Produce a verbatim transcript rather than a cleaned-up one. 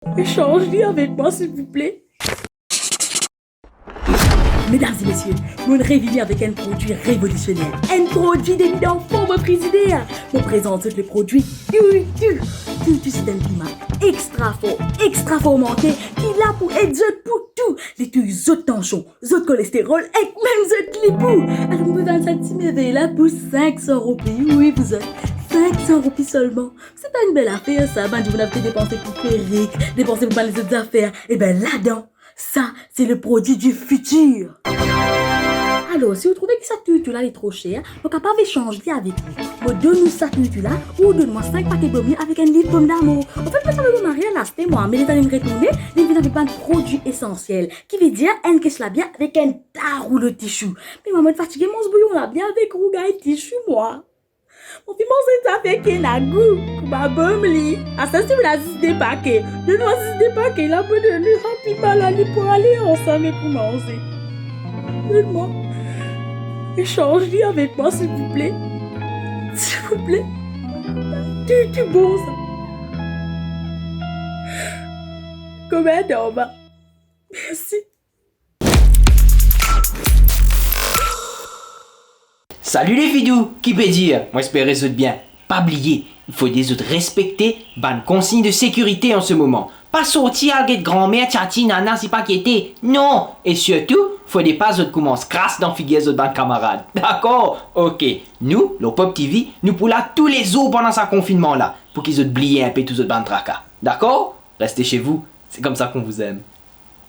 Echanz li avek mwa, silvouple. Medam e mesie, mo revini avek enn prodwi revolisioner, enn prodwi demi danfan mo frizider. Mo prezant zot le prodwi Tutu. Tutu se enn piman extra for, extra for mante, ki la pou ed zot pou tou. Li touy zot tansion, zot kolesterol ek mem zot lipo. Alor, mo pe vann sa ti mervey la pou sink san roupi. Wi, pou zot, sink san roupi selman. Se pa enn bel afer sa? Bann dimoun ap pe depanse pou perik, depanse pou bann lezot zafer. Eben, ladan, sa se le prodwi di fitir. Alor, si ou trouve ki sa Tutu la li tro ser, ou kapav echanz li avek li. Mo donn ou sa Tutu la, ou donn mwa sink pake bomi avek enn liv pom damour. Anfet, mo ti al mariaz laste mwa, me letan li retourne, li vinn avek bann prodwi esansiel, ki vedir enn kes labia avek enn ta roulo tisou. Me mwa, mo fatige manz bouyon labia avek rougay tisou mwa. Mo finn manz enn zafer ki ena gou, kouma bom li. Aster si ou la zis de pake, donn mwa zis de pake la, mo donn li rapidman la, li pou ale ansam e pou manze. Donn mwa, echanz li avek mwa, silvouple. Silvouple. Tutu bon sa. Kouma normal. Mersi. Salut les vidous, ki pe dir? Mo espere zot bien. Pa bliye, fode zot respekte bann konsign de sekirite an se moman. Pa sorti al get granmer, tyati, nana, sipa ki ete. Non! E sirtou, fode pa zot koumans kras dan figir zot bann kamarad. Dakor? Ok. Nou, lor Pop TV, nou pou la toulezour pandan sa konfinnman la, pou ki zot bliye inpe tou zot bann traka. Dakor? Restez chez vous, c'est comme ça qu'on vous aime.